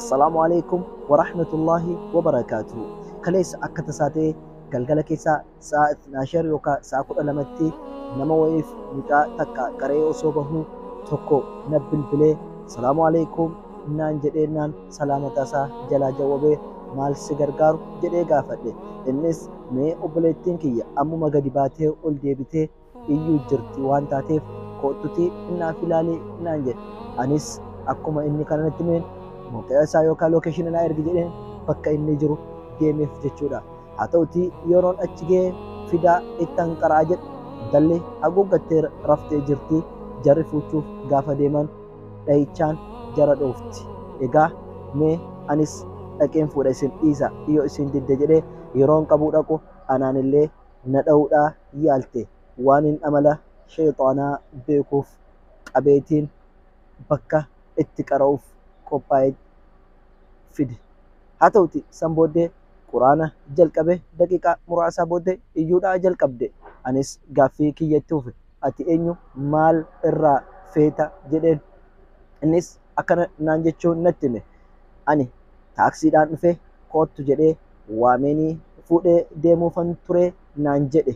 Assalaamu Aleeykum Warahmatullaahi Wabarakaatuhu. Kaleessa akka tasaa ta'ee galgala keessaa sa'a itnaashar yookaan sa'a 12tti nama wayiif mucaa takka qara'ee osoo bahuu tokko na bilbilee Salaamu Aleeykum naan jedheennaan salaamataa isaa jalaa jawwabee maal si gargaaru jedhee gaafadhe. Innis mee obboleettiin kiyya ammuma gadi baatee ol deebitee iyyuu jirti waan taateef koottutii naaf ilaali naan jedhe. Anis akkuma inni kana natti himeen mawqi'a isaa yookaan location naa ergi jedheen bakka inni jiru deemeef jechuudha. Haa ta'utii yeroon achi ga'e fidaa ittan qara'a jedhu intalli haguuggattee raftee jirti jarri fuuchuuf gaafa deeman dhahichaan jara dhoofti. Egaa mee anis dhaqeen fuudha isin dhiisa yoo isin didde jedhee yeroon qabuu dhaqu anaanillee na dha'uudhaa yaalte. Waanin amala sheyxaanaa beekuuf qabeetiin bakka itti qara'uuf qophaa'e fide. Haa ta'uti san booddee Qur'aana jalqabe daqiiqaa muraasaa booddee iyyuudhaa jalqabde. Anis gaaffii kiyya itti fufe. Ati eenyu maal irraa feeta jedheen. Innis akkana naan jechuun natti hime. Ani taaksiidhaan dhufe koottu jedhee waameenii fuudhee deemuufan ture naan jedhe.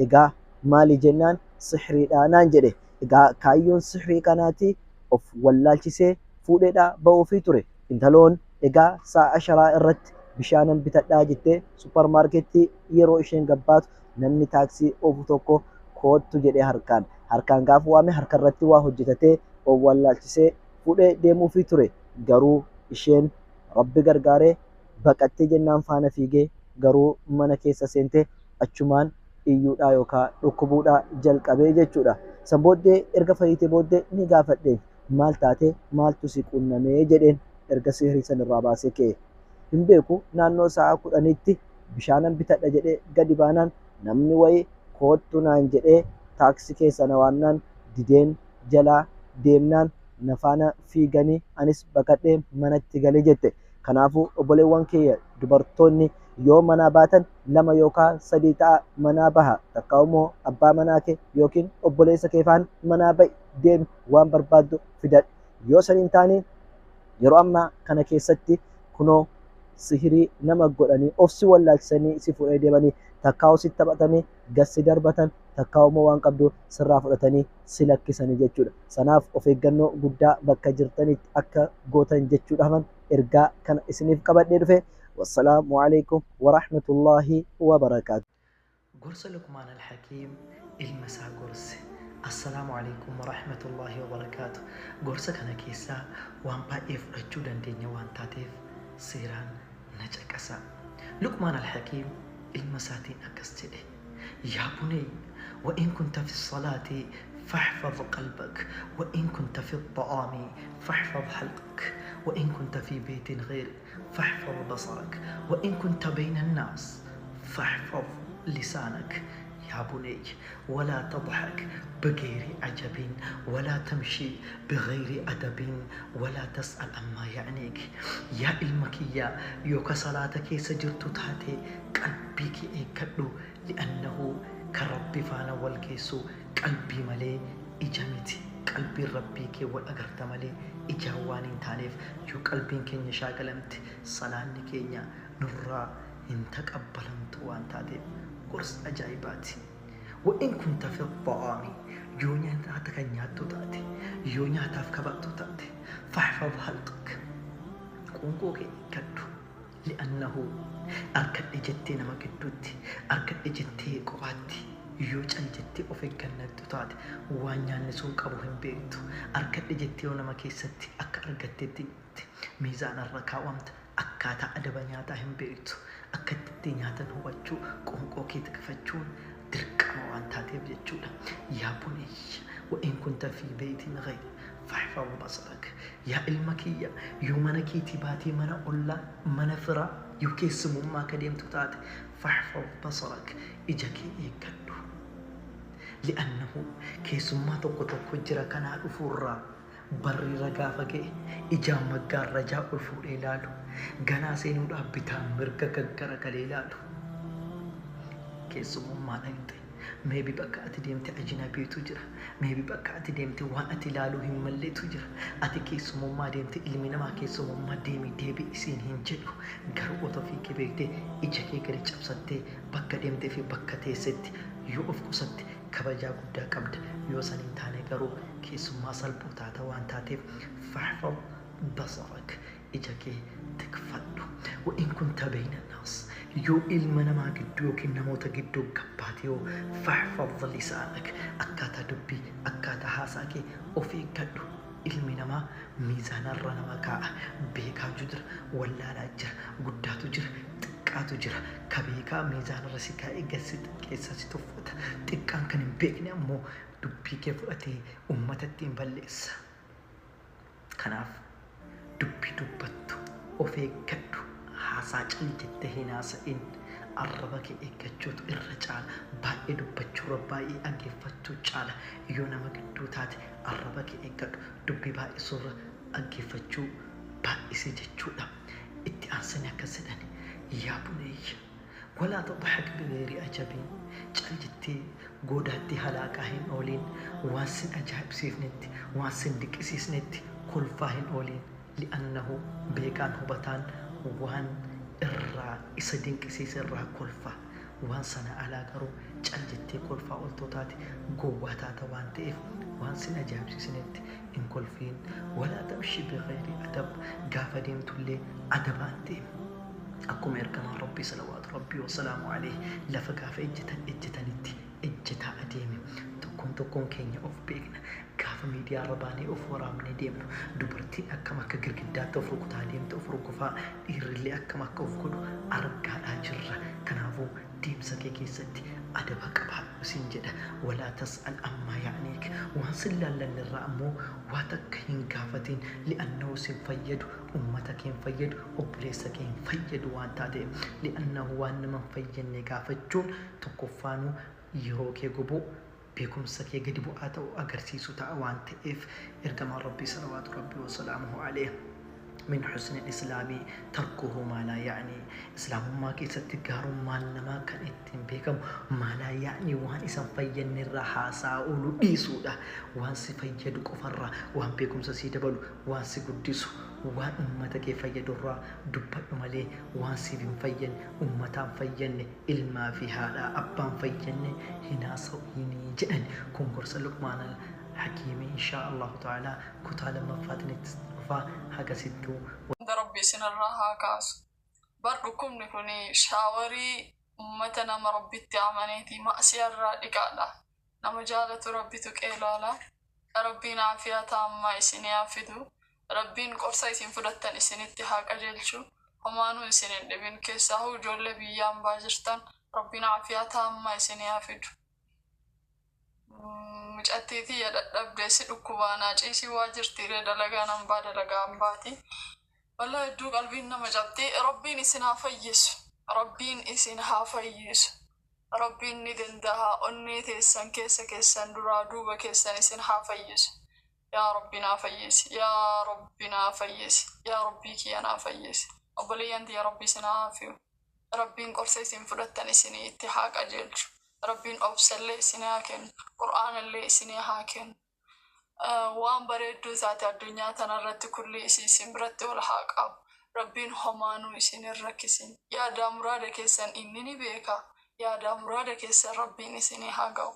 Egaa maali jennaan sihriidha naan jedhe. Egaa kaayyoon sihrii kanaatii of wallaalchisee fuudheedha ba'uufii ture. Intaloon egaa sa'a asharaa irratti bishaanan bitadhaa jettee supparmaarkeettii yeroo isheen gabbaatu namni taaksii oofu tokko koottu jedhee harkaan harkaan gaafa waame harkarratti waa hojjetatee of wallaalchisee fuudhee deemuufii ture. Garuu isheen Rabbi gargaaree baqattee jennaan faana fiigee garuu mana keessa seentee achumaan iyyuudhaa yookaa dhukkubuudhaa jalqabee jechuudha. San booddee erga fayyitee booddee ni gaafadheen maal taate maaltu si qunnamee jedheen erga sihrii san irraa baasee ka'e. Hin beeku naannoo sa'a kudhaniitti bishaanan bitadha jedhee gadi baanaan namni wayii koottu naan jedhee taaksi keessa na waamnaan dideen jalaa deemnaan na faana fiiganii anis baqadhee manatti gale jette. Kanaafuu obboleewwan kiyya dubartoonni yoo manaa baatan lama yookaa sadii ta'a manaa baha. Takkaa immoo abbaa manaa kee yookiin obboleessa kee faana manaa ba'i deemi waan barbaaddu fidadhu. Yoo san hin taane yeroo ammaa kana keessatti kunoo sihirii nama godhanii of si wallaalchisanii si fuudhanii deemanii takkaa'u si taphatanii gad si darbatan takkaa'u immoo waan qabdu sirraa fudhatanii si lakkisanii jechuudha. Sanaaf of eeggannoo guddaa bakka jirtanitti akka gootan jechuudhaafan ergaa kana isiniif qabadhee dhufe. Wassalaamu alaikum warahmatullaahi wabarakaatu. Gorsa Luqmaan Al-Hakiim ilma isaa gorse. Assalaamu Aleykum Warahmatullaahi Wabarakaatuh. Gorsa kana keessaa waan baay'ee fudhachuu dandeenya waan taateef seeraan na caqasaa. Luqmaan Al-Hakiim ilma isaatiin akkas jedhe, Yaa bunay, wa in kunta fi salaati fahfaz qalbak, wa in kunta fi xa'aami fahfaz halqak, wa in kunta fi beetin ghayr fahfaz basarak, wa in kunta bayna annaas fahfaz lisaanak. Yaa bunay, walaa tadhak bigayri ajabin, walaa tamshi bigayri adabin, walaa tas'al ammaa ya'niik. Yaa ilma kiyya, yoo ka salaata keessa jirtu taate qalbii kee eeggadhu, li'annahu kan Rabbi faana wal geessu qalbii malee ija miti. Qalbiin Rabbii kee wal agarta malee ijaan waan hin taaneef, yoo qalbiin keenya shaagalamte salaanni keenya nurraa hin taqabbalamtu waan taateef gorsa ajaa'ibaati. Wa in kunta fi xa'aami yoo nyaata kan nyaattu taate, yoo nyaataaf kabattu taate, fahfaz halqak qoonqoo kee eeggadhu. Li'annahu arkadhe jettee nama gidduutti, arkadhe jettee kophaatti yoo cal jettee of eeggannattu taate waan nyaanni sun qabu hin beektu. Arkadhe jettee yoo nama keessatti akka argatteetti nyaatte miizaanarra kaawwamta. Akkaataa adaba nyaataa hin beektu. Akka itti itti nyaatan hubachuu, qoonqoo kee tikfachuun dirqama waan taateef jechuudha. Yaa bunayya wa in kunta fii beeytin ghayri fahfaz basarak. Yaa ilma kiyya yoo mana keetii baatee mana ollaa, mana firaa yoo keessumummaa ka deemtu taate fahfaz basarak ija kee eeggadhu. Li'annahu keessummaa tokko tokko jira kanaa dhufuurraa Barriirra gaafa ga'e ijaan maggaarrajaa ol fuudhee laalu, ganaa seenuudhaaf bitaan mirga gaggaragalee laalu. Keessumummaa dhaqxe. Maybe bakka ati deemte ajnabiitu jira. Maybe bakka ati deemte waan ati ilaaluu hin malletu jira. Ati keessumummaa deemte, ilmi namaa keessumummaa deemi deebi isiin hin jedhu. Garuu otoo ofii kee beektee ija kee gadi cabsattee bakka deemtee fi bakka teessetti yoo of qusatte kabajaa guddaa qabda. Yoo san hin taane garuu keessummaa salphoo taata waan taateef fahfaz basarak, ija kee tikfadhu. Wa in kunta bayna naas, yoo ilma namaa gidduu yookiin namoota gidduu gabbaate yoo fahfaz lisaanak, akkaataa dubbii akkaataa haasaa kee of eeggadhu. Ilmi namaa miizaanarra nama kaa'a. Beekaatu jira, wallaalaa jira, guddaatu jira, xiqqaatu jira. Ka beekaa miizaanarra si kaa'ee gad si xiqqeessa, si tuffata. Xiqqaan kan hin beekne ammoo dubbii kee fudhatee uummata ittiin balleessa. Kanaaf dubbii dubbattu of eeggadhu. Haasaa cal jettee hin haasa'in. Arraba kee eeggachuutu irra caala. Baay'ee dubbachuurra baay'ee dhaggeeffachuu caala. Yoo nama gidduu taate arraba kee eeggadhu. Dubbii baay'isuurra dhaggeeffachuu baay'isi jechuudha. Itti aansanii akkas jedhan: yaa bunayya walaa tadhak bigayri ajabiin, cal jettee goodaatti halaaqaa hin ooliin, waan sin ajaa'ibsiifnetti, waan sin dinqisiisnetti kolfaa hin ooliin. Li'annahu beekaan hubataan waan irraa isa dinqisiise irraa kolfa. Waan sana alaa garuu cal jettee kolfaa oltoo taate gowwaa taata waan ta'eef waan sin ajaa'ibsiisnetti hin kolfiin. Walaa tamshi bigayri adab, gaafa deemtullee adabaan deemi. Akkuma ergamaan Rabbii salawaatu Rabbii wasalaamu alayhi lafa gaafa ejjetan ejjetanitti ejjetaa adeemi. Tokkoon tokkoon keenya of beekna. Gaafa miidiyaa irra baanee of waraabnee deemnu dubartiin akkam akka girgiddaatti of rukutaa deemte of rukufaa, dhiirrillee akkam akka of godhu argaadhaa jirra. Kanaafuu deemsa kee keessatti adaba qabaadhu siin jedha. Walaa tas'al ammaa ya'niik, waan sin laallanne irraa ammoo waa takka hin gaafatiin. Li'annahu sin fayyadu, ummata kee hin fayyadu, obboleessa kee hin fayyadu waan taateef. Li'annahu waan nama hin fayyadne gaafachuun tokkoffaanuu yeroo kee gubuu, beekumsa kee gadi bu'aa ta'u agarsiisu ta'a waan ta'eef. Ergamaan Rabbii salawaatu Rabbii wasalaamuhu alayhi min husni islaamii tarkuhu maa laa ya'nii, islaamummaa keessatti gaarummaan namaa kan ittiin beekamu maa laa ya'nii, waan isa hin fayyadne irraa haasaa oolu dhiisuudha. Waan si fayyadu qofarraa, waan beekumsa sii dabalu, waan si guddisu, waan ummata kee fayyadu irraa dubbadhu malee waan siif hin fayyadne, ummataan fayyadne, ilmaa fi haadhaa abbaan fayyadne hin haasa'inii jedhan. Kun gorsa Luqmaan al Hakiimi. Inshaa Allahu ta'ala kutaa lammaffaatiin itti dhufaa, hagasittuu. Hunda rabbi isinirraa haa kaasu. Bar dhukkubni kun shaawarii ummata nama rabbitti amaneeti, ma'siyarraa dhiqaadha. Nama jaalatu rabbi tuqee laala. Rabbiin aafiyaa taammaa isinii haa fidu. Rabbiin qorsa isin fudhattan isinitti haa qajeelchu. Homaanuu isin hin dhibin. Keessaahuu ijoollee biyya ambaa jirtan rabbiin aafiyaa taammaa isinii haa fidu. Mucattii tiyya dadhabde si dhukkubaa naa ciisii waa jirtiiree dalagaan ambaa dalagaa ambaati. Wallahi hedduu qalbiin nama cabxi. Rabbiin isin haa fayyisu. Rabbiin isin haa fayyisu. Rabbiin ni danda'a, onnee teessan keessa keessan duraa duuba keessan isin haa fayyisu. Yaa Rabbi naa fayyisi. Yaa Rabbi naa fayyisi. Yaa Rabbii kiyya naa fayyisi. Obboleeyyan tiyya Rabbi isin haa aafiyu. Rabbiin qorsa isin fudhattan isinii itti haa qajeelchu. Rabbiin obsallee isinii haa kennu. Qur'aanallee isinii haa kennu. Waan bareedduu taate addunyaa tanarratti kulli isii isin biratti ol haa qabu. Rabbiin homaanuu isin hin rakkisin. Yaadaa muraada keessan inni ni beeka. Yaadaa muraada keessan Rabbiin isinii haa ga'u.